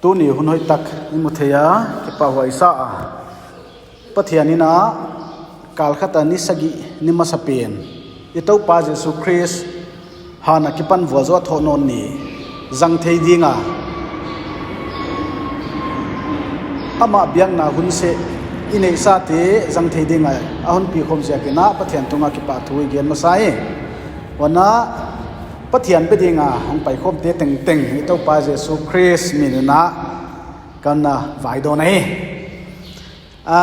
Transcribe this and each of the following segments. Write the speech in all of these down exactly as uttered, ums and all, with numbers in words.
Tuni hun hoihtak i mu thei a, kipahhuai sa a. Pathian in a, kal khat a ni sagih ni masa pen, i Toupa Jesu Khrist han a kipan vualzou a thoh nawn ni zang thei ding a, amah biakna hun seh i neihsate zang thei ding a, a hon pi khawm ziak in a Pathian tung a kipahthu i gen masa hi. Huan a, Pathian be ding a hong pai khawmte tengteng i Toupa Jesu Khrist min in a ka na vaidawn hi. A,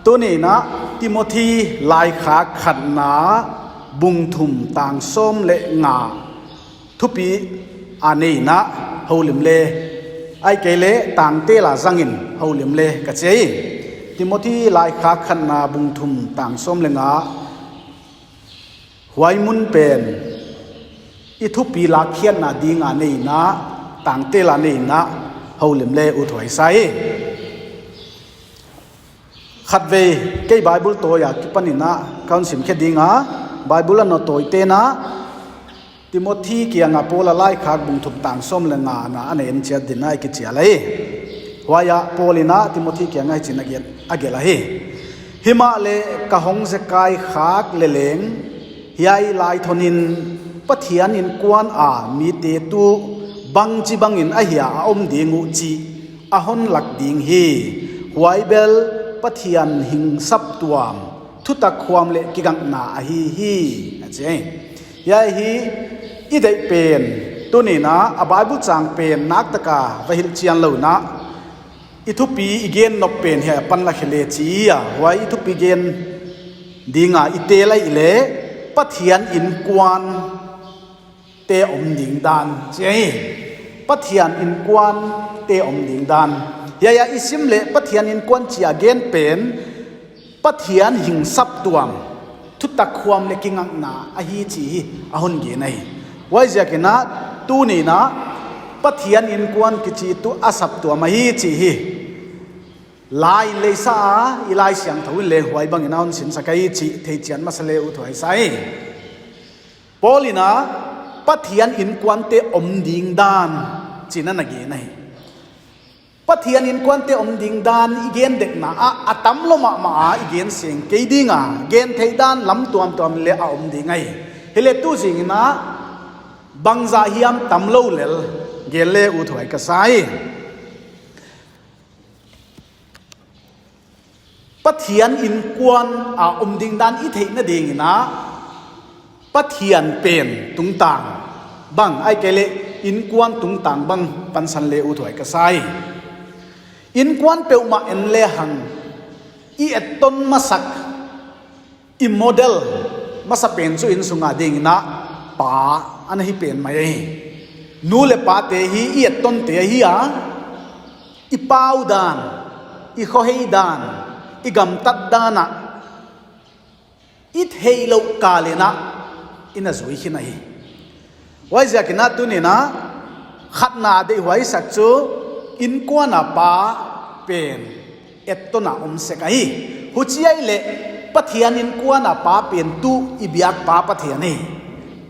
tuni in a, Timothi laikhak khatna bung thum tang sawm leh nga thupi a nei in a houlim le, ahihkeileh tangte la zang in houlim le ka chi hi. Timothi laikhak khatna bung thum tang sawm leh nga, huai mun pen i thupi lakkhiatna ding a nei in a, tangte la nei in a houlim le uthuai sa hi. Khatvei kei Bible tawi a kipan in a ka hon sim khe ding a, Bible a na tawite'n a, Timothi kiang a Paul a laikhak bung thum tang sawm leh nga na a na en chiat ding a i kichial hi. Huai a Paul in a Timothi kiang a hichi'n a gelh, a gelh ahi. Himahleh ka hong zekai khak leh leng, hiai lai thon in Pathian innkuan a mite tuh bangchibang in a hia a om ding uh chih a hon lak ding hi. Huai bel Pathian hing saptuam, thutak khuam leh kingakna ahi hi, a chi hi. Hiai hi i deih pen, tuni in a, a Bible chang pen naktak a va hilhchian lou in a, i thupi i gen nop pen hiai a pan la khe le chi a, huai i thupi gen ding a i tel lai leh, Pathian innkuan te om ding dan chi hi. Pathian innkuan te om ding dan. Hiai a i sim leh Pathian innkuan chi a gen pen, Pathian hing saptuam, thutak khuam leh kingakna ahi chih hi a hon gen hi. Huaiziak in a, tuni in a, Pathian innkuan kichi tuh a saptuam ahi chih hi la in lei sa a, i Laisiangthou in leng huai bang in a hon sinsak hi chih theichian masa le uthuai sa hi. Paul in a, Pathian innkuante om ding dan chi'n a na gen hi. Pathian innkuante om ding dan i gen dekna ah, a tam lou mahmah a i gen seng kei ding a, gen theih dan lam tuamtuam leh a om ding hi. Hileh tu zing in a, bangzah hiam tam lou lel gen le uthuai ka sa hi. Pathian innkuan a om ding dan i theihna ding in a, Pathian pen tungtang bang, ahihkeileh innkuan tungtang bang pansan le uthuai ka sa hi. Innkuan peuhmah en le hang, i etton masak, i model masa pen chu innsung a ding in a, pa ana hi pen mai hi. Nu leh pate hi i ettonte ahi a, i pau dan, i khohei dan, i gamtat dan ah, i theihlouh kal in a, i na zui khin ahi. Huaiziak in a tuni in a, khatna deihhuaisak chu, innkuan a pa pen etton a om sek ahi. Huchi ahihleh, Pathian innkuan a pa pen tuh i biak pa Pathian hi.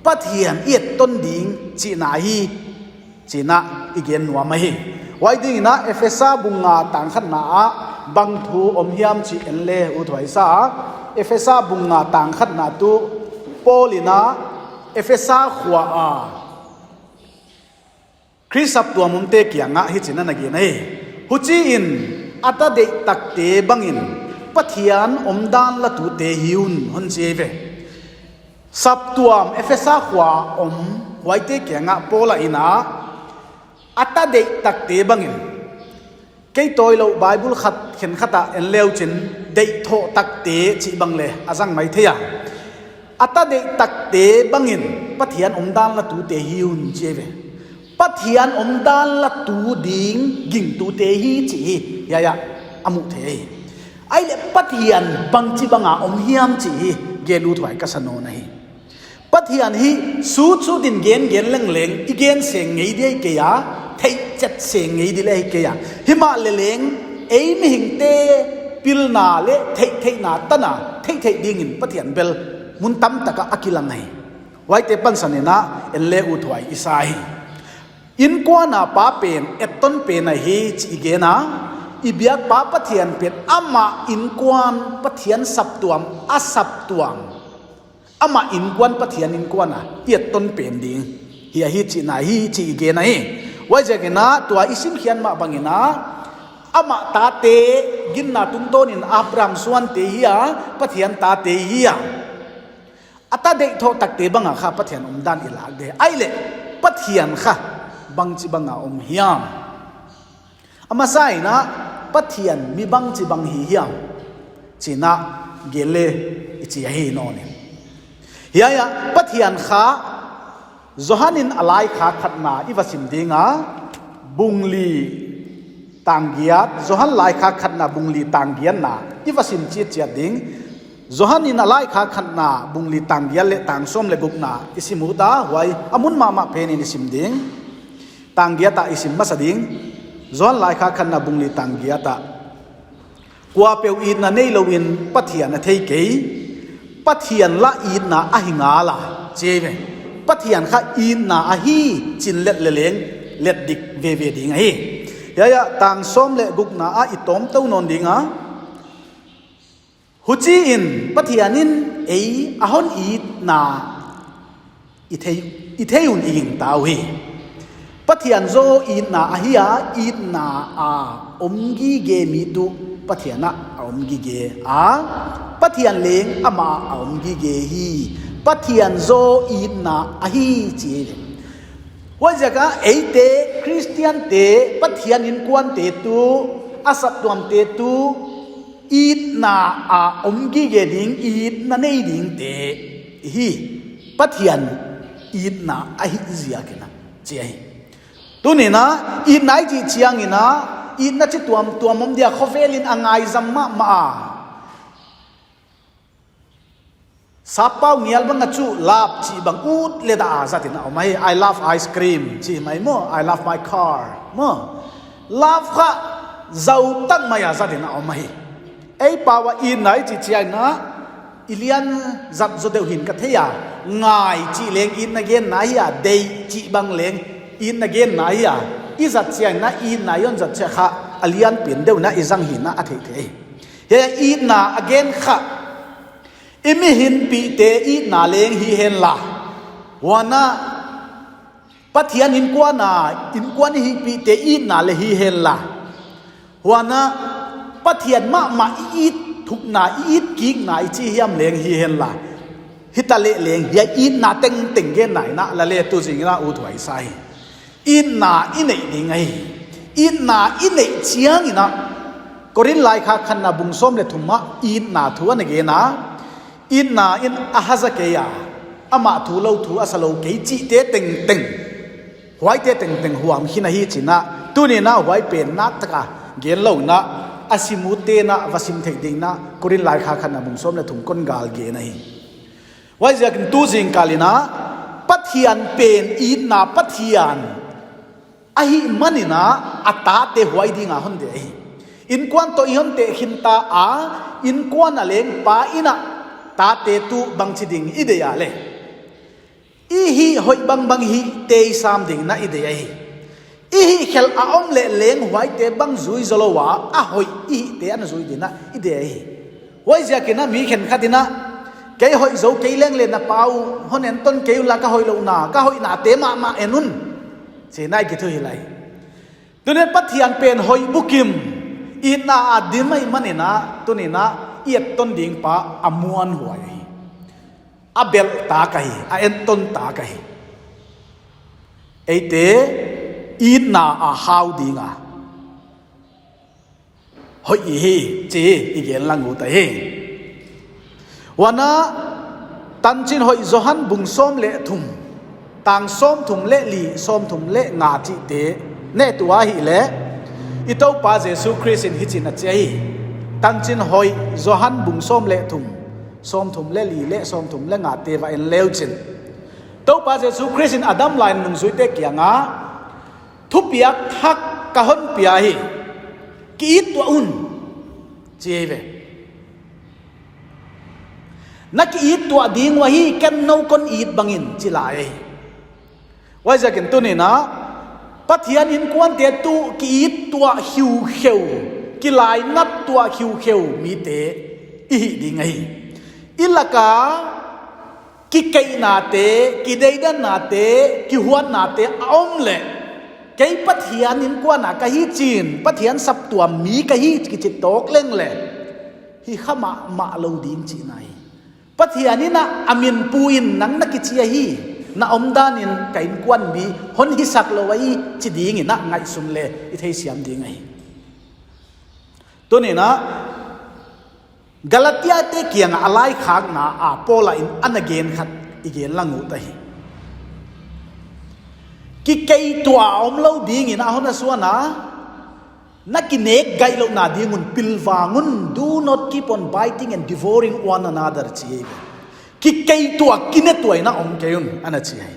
Pathian i etton ding chihna hi, chi'n a i gen nuam ahi. Huai ding in a Efesa bung nga tang khatna ah bang thu om hiam chih en le uthuai sa a. Efesa bung nga tang khatna tuh Paul in a Efesa khua a Khrist saptuam omte kiang ah hichi'n a na gen hi. Huchiin, a ta deihtakte bang in Pathian omdan latute hi un, hon chi ve. Saptuam Efesa khua om huaite kiang ah Paul in a, a ta deihtakte bang in, kei tawi lou Bible khat khenkhat ah en leu chin, deihthohtakte chih bang le a zang maithei a. A ta deihtakte bang in Pathian omdan latute hi un chi ve. Pathian omdan latu ding gingtute hi chih hi hiai ah a muh theih hi. Ahihleh Pathian bangchibang a om hiam chih hi gen uthuai ka sa nawn ahi. Pathian hi sut sut in gen gen leng leng i gen seng ngei di ahi kei a, theihchet seng ngei di leng ahi kei a. Himahleh leng ei mihingte pilna leh theihtheihna tan a theihtheih ding in Pathian bel mun tamtak ah a kilang hi. Huaite pansan in a en le uthuai i sa hi. Inkuan a pa pen etton pen ahi chih i gen a, i biak pa Pathian pen amah inkuan Pathian saptuam, a saptuam, amah inkuan Pathian inkuan a i etton pen ding hi ahi chihna hi chih i gen ahi. Huaiziakin a tua i simkhiat mah bangin a, amah tate, ginna tungtawnin Abraham suante hi a, Pathian tate hi a. A ta deihthoh takte bang a kha Pathian omdan i lak di. Ahihleh Pathian kha bangchi bang a om hiam? A masa in a, Pathian mi bangchi bang hi hiam? Chih na gen le i chi ahi nawn in. Hiai a Pathian kha Johan in a laikhak khatna i va sim ding a, bung li tang giat, Johan laikhak khatna bung li tang giatna i va sim chiatchiat ding. Johan in a laikhak khatna bung li tang giat leh tang sawm leh gukna i sim ut a, huai a mun mahmah pen in i sim ding. Tang giat ah i sim masa ding. Johan laikhak khatna bung li tang giat ah, kuapeuh itna neilou in Pathian a thei kei. Pathian lah itna ahi ngal a, chi ve. Pathian kha itna ahi chi'n let leleng let dik veve ding ahi. Hiai a tang sawm leh gukna ah i tawmtou nawn ding a, huchiin Pathian in ei a hon itna i thei, i thei un i gingta uhi. Pathian zaw itna ahi a, itna a om gige mi tuh Pathian ah a om gige a, Pathian leng amah ah a om gige hi. Pathian zaw itna ahi, chi ve. Huaiziak a eite Khristiante, Pathian inkuante tuh, a saptuamte tuh itna a om gige ding, itna nei dingte i hi. Pathian itna ahih ziakin a, chi ahi. Tuni'n a, itna i chih chiangin a, itna chi tuamtuam om dia, khovel in a ngaizam mahmah a, sappau ngial bang a chu love chih bang ut leh dah a zat in a om ahi. I love ice cream chih mai maw, I love my car maw. Love kha zau tak mai a zat in a om ahi. Ei pau a itna i chih chiangin a, i lian zat zaw deuh hi'n ka thei a, ngai chih leng itna genna hi a, deih chih bang leng itna genna hi a, i zat chiangin a, itna i hon zat chiang kha a lian pen deuh in a i zang hi'n a theihtheih. Hiai itna a gen kha, i mihingpihte itna leng hi henla, huan a Pathian inkuan a, inkuan i hihpihte itna leng hi henla, huan a Pathian mahmah i it thukna, i it kikna i chi hiam leng hi henla, hitaleh leng hiai itna tengteng genna in a la leh tu zing in a uthuai sa hi. Itna i neih ding ahi. Itna i neih chiangin a, Korinth laikhak khatna bung sawm leh thum ah itna thu ana gen a, itna in a haza kei a, amah thu lou thu a sa lou kei chihte tengteng, huaite tengteng huam khin ahi chi'n a, tuni'n a huai pen nak tak a gen lou in a, a sim utte'n a va sim theih ding in a, Korinth laikhak khatna bung sawm leh thum kon gal gen ahi. Huaiziakin tu zingkal in a, Pathian pen itna Pathian ahihman in a, a tate huai ding a hon deih ahi. Inkuan toh i hon tehkhin ta a, inkuan a leng pa in a tate tuh bangchi ding i deih a leh, i hih hoih bangbang hihte i sam ding in a i deih ahi. I hih khelh a om leh leng huaite bang zui zaw lou a, a hoih i hihte ana zui ding in a i deih ahi. Huaiziakin a mi khenkhat in a, kei hoih zou kei leng leh na pa uh hon enton kei unla, ka hoihlouhna, ka hoihnate mahmah en un, chi'n a i kithuhilh ahi. Tuni'n Pathian pen hoih bukim, itna a dim ahihman in a, tuni'n a i etton ding pa a muanhuai ahi. A belh tak ahi, a enton tak ahi. Eite itna a hau ding a hoih i hi chih i gen lang ut ahi. Huan a, Tanchin Hoih Johan bung sawm leh thum, tang sawmthum leh li, sawmthum leh nga chihte na et ua ahih leh, i Toupa Jesu Khrist in hichi'n a chi ahi. Tanchin Hoih Johan bung sawm leh thum, sawmthum leh li leh sawmthum leh ngate va en leu chin, Toupa Jesu Khrist in a dam lai in nungzuite kiang a, thupiak thak ka hon pia hi, ki-it tuah un, chi ve. Na ki-it tuah ding uh ahi, ken nou kon it bangin, chi lai ahi. Huaiziakin tuni'n a, Pathian innkuante tuh ki-it tuah hiuhiu, kilainat tuah hiuhiu mite i hih ding ahi. I laka kikeihnate, kideidannate, kihuatnate a om leh, kei Pathian innkuan a ka hi chi'n, Pathian saptuam mi ka hi kichi tawk leng leh, hi kha mahmah lou ding chihna hi. Pathian in a, a min pu in nang na kichi ahi, na omdan in ka innkuan mi hon hisak lou ahi chi ding in a ngaihsun leh i theisiam ding ahi. Tuni'n a, Galatiate kiang a laikhakna a Paul in ana gen khat i gen lang uh ahi. Kikei tuah a om lou ding in a hon a suan a, na kinek gaihlouhna ding un pilvang un, do not keep on biting and devouring one another chi. Kikei tuah, kine tuah in a om kei un, ana chi ahi.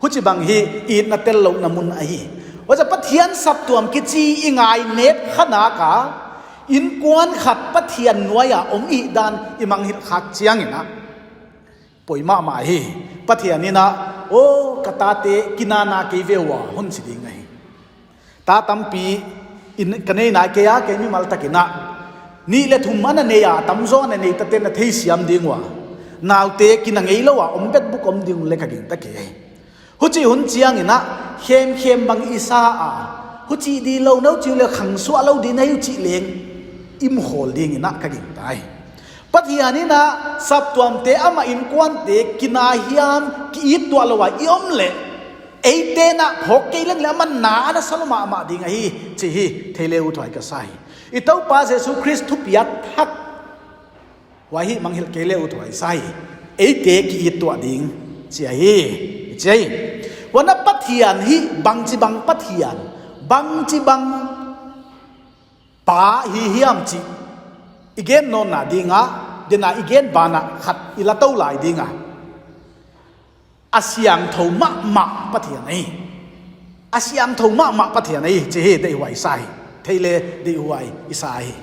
Huchibang hi itna tellouhna mun ahi. Huaiziak Pathian saptuam kichi i ngainep kha nak a, innkuan khat Pathian nuai a om i hihdan i mangngilh khak chiang in a, poi mahmah hi. Pathian in a, aw, ka tate kinana kei ve ua, hon chi ding ahi. Ta tampi in ka nei nai kei a, kei mimal tak in a, nih leh thum ana nei a, tamzaw ana nei tate'n a theisiam ding ua, naute kina ngeilou a om bet buk om ding leh ka gingta kei. Huchi hun chiang in a, khemkhem bang i sa a, huchi di lou, nou chi uleh khangsuah lou di na hi uh chih leng i mukhawl ding in a ka gingta hi. Pathian in a, saptuamte amah innkuante kina hiam ki-it tuah lou a i om leh, eite'n a phawk kei leng leh aman na ana sa lou mahmah ding ahi chih hi thei leh uthuai ka sa hi. I Toupa Jesu Khrist thupiak thak, huai hi mangngilh kei leh uthuai sa hi. Eite ki-it tuah ding chi ahi, chi ahi. Huan a Pathian hi bangchibang Pathian, bangchibang Pa hi hiam chih i gen nawnna ding a, tuni'n a i gen ban ah khat i la tou lai ding a, a siangthou mahmah Pathian ahi. A siangthou mahmah Pathian ahi chih hi deihhuai sa hi. Thei leh deihhuai i sa hi.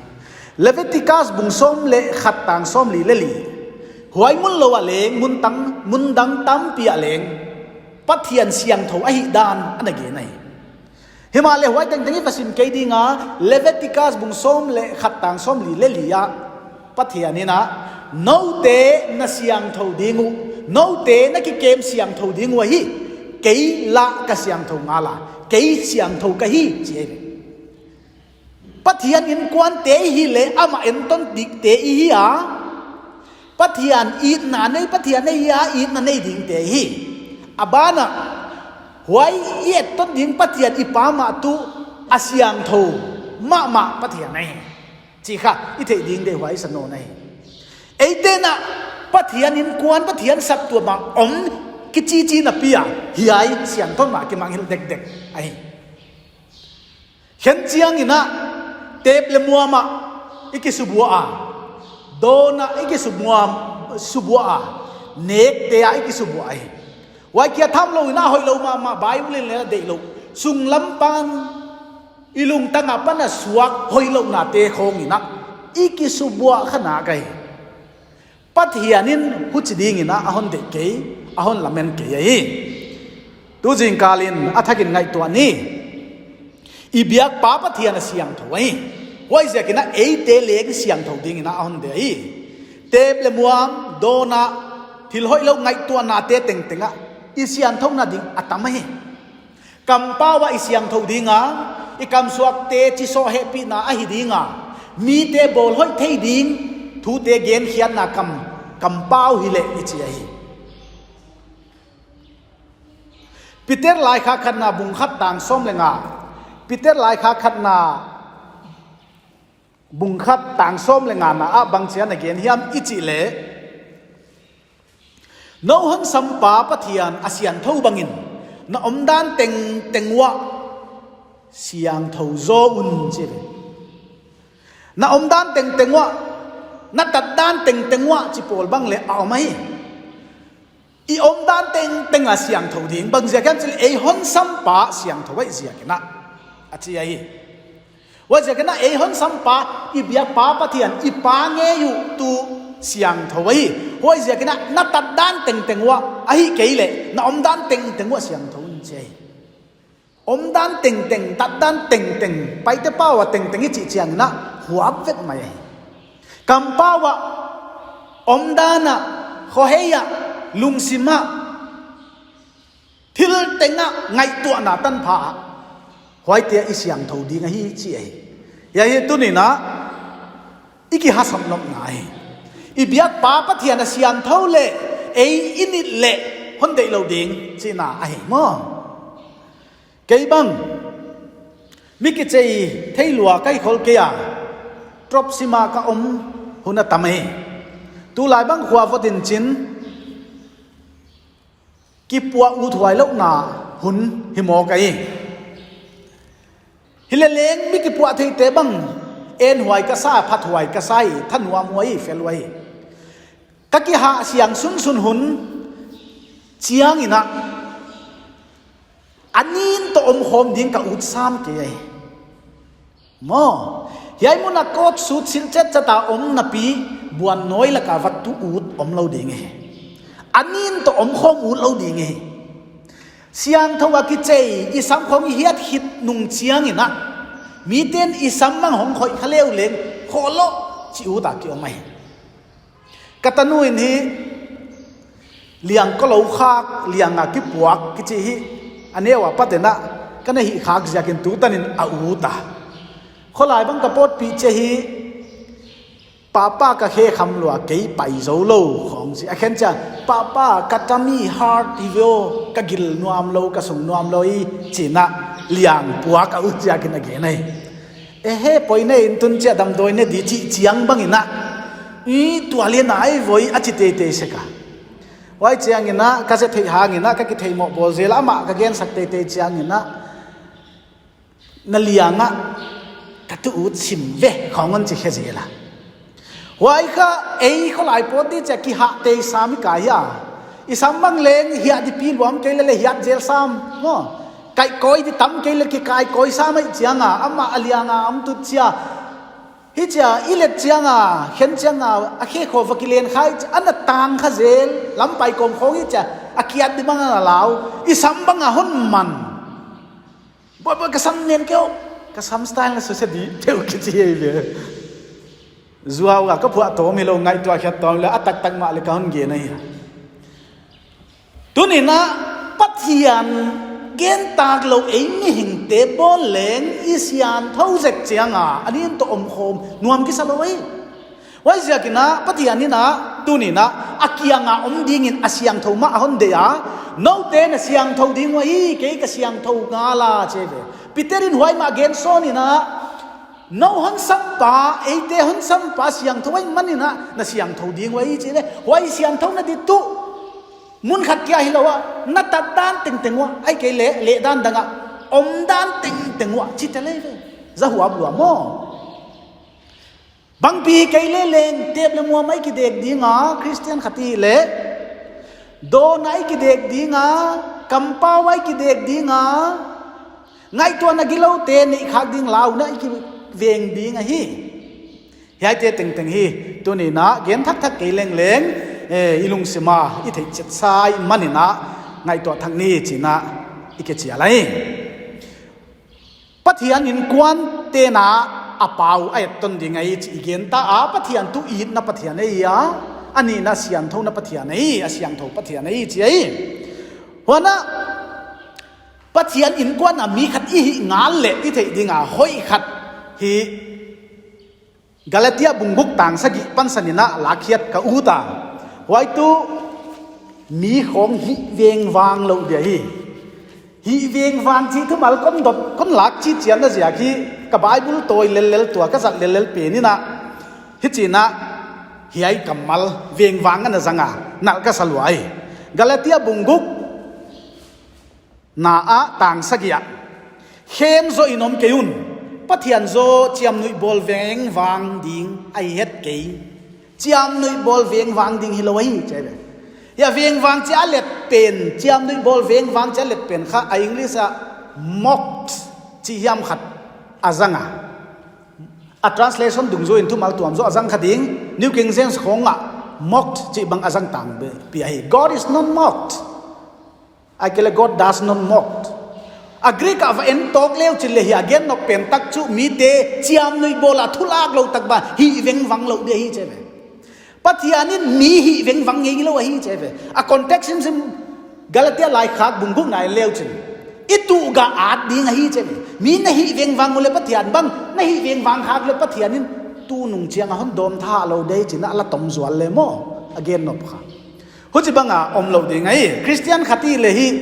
Leviticus bung sawm leh khat tang sawmli leh li. Huai mun lou a leng, mun tang, mun dang tampi a leng, Pathian siangthou ahihdan ana gen ahi. Himahleh huai tengteng i va sim kei ding a, Leviticus bung sawm leh khat tang sawmli leh li ah, Pathian in a, noute na siangthou ding uh, noute na kikem siangthou ding uh ahi, kei lah ka siangthou ngal a, kei siangthou ka hi chi ahi. Pathian innkuante hi leh amah enton dikte i hi a, Pathian itna nei, Pathian nei a, itna nei dingte hi. A ban ah, huai i etton ding Pathian i Pa mah tuh a siangthou mahmah Pathian ahi chih kha i theih ding deihhuai sa nawn ahi. Eite'n a, Pathian innkuan, Pathian saptuam a om kichichi napi a, hiai siangthou mah kimangngilh dekdek ahi. Khen chiang in a, tep leh muam ah i kisubuah a, dawn ah i kisubuah, subuah a, nekte ah i kisubuah ahi. Huai kia tham lou in a hoihlou mahmah, Bible in leng deih lou. Sunglam pan, i lungtang apan a suak hoihlouhnate khawng in a i kisubuah kha nak ahi. Pathian in huchi ding in a hon deih kei, a hon lamen kei ahi. Tu zingkal in a thak in ngaihtuah ni. I biakpa Pathian a siangthou ahi. Huaiziak in a eite leng siangthou ding in a hon deih ahi. Tep leh muam, dawn ah, thil hoihlou ngaihtuahnate tengteng ah i siangthouna ding a tam ahi. Kampau ah i siangthou ding a, i kamsuakte chisoh hehpihna ahi ding a, mite bawlhoih thei ding thute genkhiatna kam, kampau hileh i chi ahi. Peter laikhak khatna bung khat tang sawm leh nga. Peter laikhak khatna bung khat tang sawm leh ngana ah bangchi ana gen hiam i chih leh, nou hon sampa Pathian a siangthou bang in, na omdan tengteng uah siangthou zaw un chi ve. Na omdan tengteng uah, na tatdan tengteng uah chi pawl bang leh a om ahi. I omdan tengteng a siangthou ding, bangziak hiam chih leh ei hon sampa siangthou ahih ziak in a, a chi ahi. Huaiziak in a ei hon sampa, i biakpa Pathian, i Pa ngei uh tuh siangthou ahi. Huaiziak in a na tatdan tengteng uah, ahihkeileh na omdan tengteng uah siangthou un chi ahi. Omdan tengteng, tatdan tengteng, Paite pau a tengteng i chih chiangin a huap vek mai ahi. Kampau ah, omdan ah, khohei ah, lungsim ah, thil teng ah, ngaihtuahna tanpha ah, huaite ah i siangthou ding ahi chih ahi. Hiai hi tuni'n a i kihaksat nopna ahi. I biakpa Pathian a siangthou leh ei i nit leh hon deihlou ding chihna ahi maw. Kei bang mi kichei thei lua ka hi khol kei a, Tropsy ah ka om hun a tam hi. Tulai bang khua vot in chin kipuah uthuailouhna hun hi mawk ahi. Hileleng mi kipuah theite bang enhuai ka sa, phathuai ka sa hi, thanuamhuai, felhuai. Ka kihahsiang sunsun hun chiangin a, a nin toh omkhawm ding ka ut sam kei ahi. Maw, hiai mun a coat suit silh chetchet a om napi, buannawi lak a va tu ut omlou ding hi. A nin toh omkhawm utlou ding hi. Siangthou a kichei i sam khong i hiat khit nung chiangin a, mite'n i sam bang hong khoih kha leh uh leng, khoh lou chih ut a ki om ahi. Ka tanu in hi liang kolou khak, liang a kipuak kichi hi, a neu a pat in a, ka na hih khak ziakin tutan in a ut a. Kholai bang ka pawtpih chiang hi, Papa ka khe kham lua, kei pai zoulou khong chi. A khen chiang, Papa, ka tummy hurt hi ve aw, ka gil nuamlou, ka sung nuamlou hi, chi'n a liang puak a ut ziakin a gen ahi. Ehe, poi ne in tun chia damdawi ne di chih chiang bangin a, i, tua leh nai voi a chi teitei sek a. Huai chiangin a, ka zat theih hangin a, ka kitheihmoh bawl zel a, amah ka gensak teitei chiangin a, na liang ah ka tu ut sim ve khong hon chi khe zel a. Huai kha ei kholai pawt di chia kihah tei sam i kai hia. I sam bang leng hiah di pi luam kei leh leh hiat zel sam maw. Kaikawi di tam kei leh kikaikawi sam ahih chiang a, amah a liang a om tut chia. Hichia i let chiang a, khen chiang a, a khe khong va kilen kha hi chia, ana tang kha zel, lampai kawm khong hi chia, a kiat di bang ana lau, i sam bang a hon man. Boi boi, ka sam nen kei aw, ka sam style na suse di, teu kichi hi ve. Zuau a ka phuah tawm hilou, ngaihtuah khiat tawm leh, a taktak mah leh ka hon gen ahi. Tuni'n a, Pathian gen tak lou ei mihingte bawl leng i siangthou zek chiang a, a nin toh omkhawm nuam kisa lou hi. Huaiziakin a, Pathian in a, tuni'n a, a kiang a om dingin a siangthou mah a hon deih a, noute na siangthou ding uh ahi, kei ka siangthou ngal a chi ve. Peter in huai mah gen sawn in a, nou hon sampa, eite hon sampa siangthou ahihmanin a, na siangthou ding uh ahi chi leh, huai siangthouna di tuh mun khat kia hilou a, na tatdan tengteng uah, ahihkeileh lehdan dang a omdan tengteng uah chi ta leh ve. Za huap lua maw. Bangpi hikei leh leng, tep leh muam a i kidek ding a, Christian khat i hih leh, dawn a i kidek ding a, kampau a i kidek ding a, ngaihtuahna giloute neih khak ding lau in a i kiveng ding ahi. Hiaite tengteng hi, tuni'n a gen thakthak kei lengleng, eh, i lungsim a i theihchet sa ahihmanin a, ngaihtuah thak ni chi'n a i kichial ahi. Pathian innkuante'n a pau a etton ding ahi chih i gen ta a, Pathian tuh itna Pathian ahi a, a nihna siangthouna Pathian ahi, a siangthou Pathian ahi chi ahi. Huan a, Pathian innkuan a mi khat i hih ngal leh i theih ding a hoih khat hi. Galatia bung guk tang sagih pansan in a lakkhiat ka ut a. Huai tuh mi khong hih vengvang lou dia hi. Hih vengvang chih thumal kon dot, kon lak chih chianna ziak hi, ka Bible tawi lellel, tua ka zat lellel pen in a, hichi'n a, hiai kammal vengvang ana zang a, nalh ka sa lua hi. Galatia bung guk na a tang sagih ah, khem zoh in om kei un, Pathian zaw chiamnuih bawl vengvang ding ahi het kei. Chiamnuih bawl vengvang ding hilou ahi, chi ve. Hiai vengvang chih a let pen, chiamnuih bawl vengvang chih a let pen kha, a English ah mocked chih hiam khat a zang a. A translation dungzui in thumal tuam zaw a zang kha ding, New King James khong ah mocked chih bang a zang tangpi ahi. God is not mocked. Ahihkeileh God does not mocked. A Greek ah va en tawk leu chin leh hiai a gen nop pen tak chu mite chiamnuih bawl a thulak lou tak bang hih vengvang lou di ahi chi ve. Pathian in mi hih vengvang ngei lou ahi chi ve. A context simsim Galatia laikhak bung gukna en leu chin, i tuh gah at ding ahi chi ve. Mi na hih vengvang uleh Pathian bang na hih vengvang khak leh Pathian in tunung chiang a hon dawm tha lou di chih na la tom zual leh maw, a gen nop kha. Huchibang a om lou ding ahi. Christian khat i leh hih,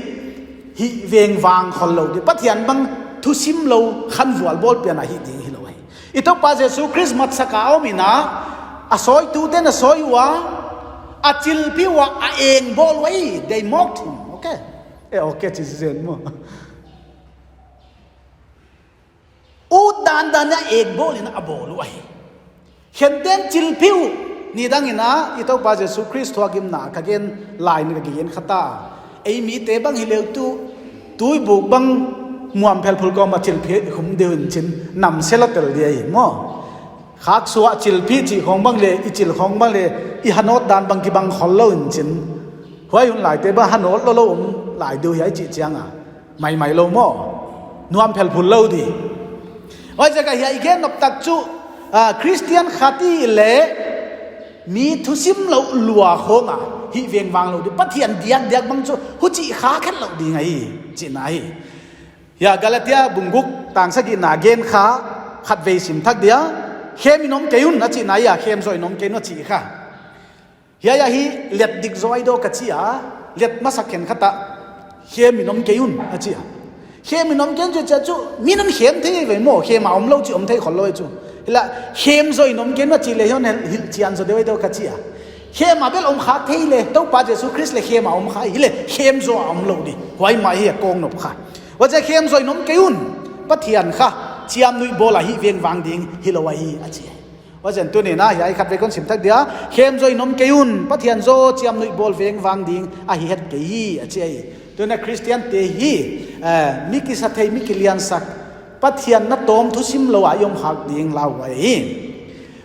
hih vengvang khol lou di. Pathian bang thusim lou khanzual bawl pian a hih ding hilou ahi. I Toupa Jesu Khrist matsak a om in a, a sawituten a sawi ua, a chilpih ua, a eng bawl ua i, they mocked him. Okay. Eh, okay, chi zen maw. Ut dandan a eng bawl in a bawl ua hi. Khenten chilpih uh, nidang in a, i Toupa Jesu Khrist thuakgimna ka gen lai in ka gen kha ta. Ei mite bang hileh tu, tuibuk bang muam phelphul kawm a chilpih khum deuh in chin, nam se lou tel di ahi maw. Khak suah chilpih chih khong bang leh, i chil khong bang leh, i hanawt dan bang kibang khol lou in chin. Huai hun laite bang hanawt lou lou om lai deuh hiai chih chiang a. Maimai lou maw. Nuam phelphul lou di. Huaiziak a hiai i gen nop tak chu, ah, Christian khat i leh mi thusim lou lua khong a hih vengvang lou di. Pathian diakdiak bang chu huchi kha khen lou ding ahi, chihna ahi. Hiai Galatia bung guk tang sagihna gen kha, khatvei sim thak dia. Khem in om kei un a chihna ahi a, khem zaw in om kei un a chi kha. Hiai ahi, let dik zaw i daw ka chi a, let masak khenkhat a, khem in om kei un a chi a. Khem in om kei un chi a chu, mi nan khem thei ve maw, khem a om lou chih om thei khol lou chu. Hi lah, khem zaw in om kei un a chi leh hiai hon hilhchian zaw deuh i daw ka chi a. Khem a bel om khak thei leh, Toupa Jesu Khrist leh khem a om kha, hileh khem zaw a om lou di. Huai mah hi a kon nop kha. Huaiziak khem zaw in om kei un, Pathian kha, chiamnuih bawl a hih vengvang ding hilou ahi a chi. Huaiziakin tuni'n a hiai khatvei kon sim thak dia, khem zaw in om kei un, Pathian zaw chiamnuih bawl vengvang ding ahi het kei hi, a chi ahi. Tuni'n a Christian te hi, eh, mi kisathei, mi kiliansak, Pathian na tawm thusim lou a i om khak ding lau ahi.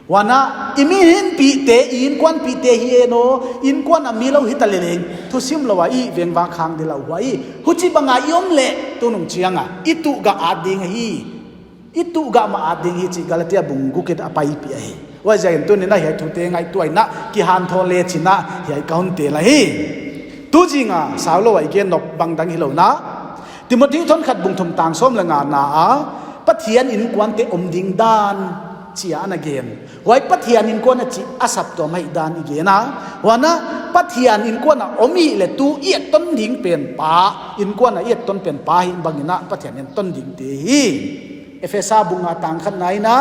Huan a, i mihingpihte, i inkuanpihte hi en aw, inkuan a mi lou hita leleng, thusim lou a i vengvang khak di lau ahi. Huchibang a i om leh, tunung chiang a, i tuh gah at ding ahi. I tuh gah mah at ding hi chih Galatia bung guk in a paipih ahi. Huaiziakin tuni'n a hiai thute ngaihtuah in a kihanthawn le chin a hiai ka hon tel ahi. Tu zing a sau lou a i gen nop bang dang hilou in a, Timothi thon khat bung thum tang sawm leh ngana a, Pathian inkuante om ding dan chi a ana gen. Huai Pathian inkuan a chih a saptuam ahih dan i gen a. Huan a Pathian inkuan a om i leh tu i etton ding pen pa, inkuan a i etton pen pa hi bang in a Pathian etton dingte hi. Ephesa bung nga tang khatna in a,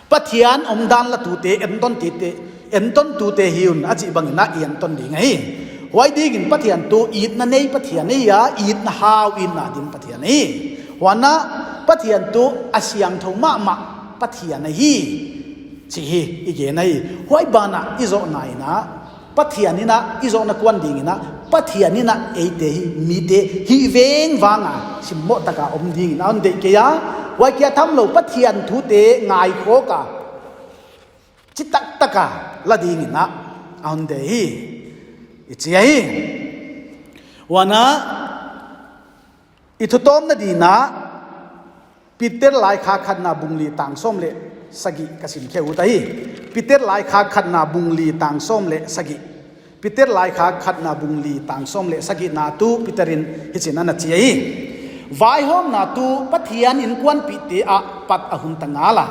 Pathian omdan latute, enton tite, entontute hi un a chih bang in a i enton ding ahi. Huai dingin Pathian tuh itna nei Pathian ahi a, itna hau itna dim Pathian ahi. Huan a Pathian tuh a siangthou mahmah Pathian ahi. Chih hi i gen ahi. Huai ban ah i zohna in a, Pathian in a i zohna kuan ding in a, Pathian in a eite hi mite hih vengvang a simmoh tak a om ding in a hon deih kei a, huai kia tham lou Pathian thute ngaikhawk a, chitaktak a la ding in a hon deih hi, i chi ahi. Huan a, i thutawmna ding in a, Peter laikhak khatna bung li tang sawm leh sagih ka sim khe ut ahi. Peter laikhak khatna bung li tang sawm leh sagih. Peter laikhak khatna bung li tang sawm leh sagihna tuh Peter in hichi'n ana chi ahi. Vaihawmna tuh Pathian inkuanpihte apat a hun ta ngal a,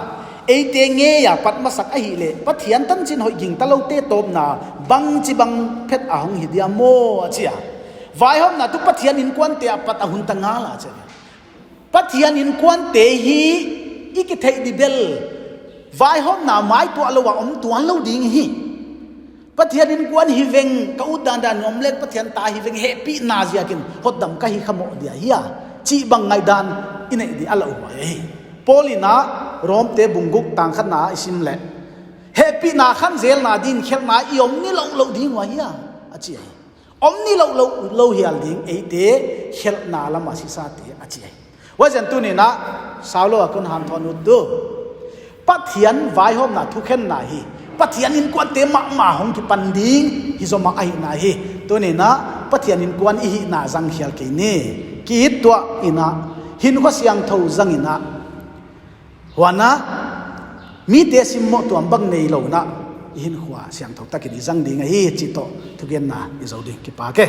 eite ngei a pat masak ahih leh Pathian tanchin hoih gingta loute tawpna bangchibang phet a hong hi dia maw a chi a. Vaihawmna tuh Pathian inkuante apat a hun ta ngal a chi a. Pathian inkuante hi i kitheih di bel, vaihawmna mai tuah lou a om tuan lou ding hi. Pathian inkuan hi veng, ka ut dandan nuam leh Pathian ta hi veng, hehpihna ziakin hotdam ka hi kha maw dia hia, chih bang ngaihdan i neih di a lauhuai ahi. Paul in a Rom te bung guk tang khatna i sim leh, hehpihna khanzelna ding khelhna i om ni lou lou ding ua hia, a chi ahi. Om ni lou lou, lou hial ding eite khelhna lam a sisate a chi ahi. Huaiziakin tuni'n a sau lou a kon hanthawn ut tuh, Pathian vaihawmna thukhenna hi Pathian inkuante mahmah hong kipan ding hi zomah ahihna hi. Tuni'n a Pathian inkuan i hihna zang khial kei ni. ki-it tuah in a, hinkhua siangthou zang in a, huan a, mite simmoh tuam bang neilou in a, i hinkhua siangthou tak in i zang ding ahi chih toh thugenna i zou ding, kipak e.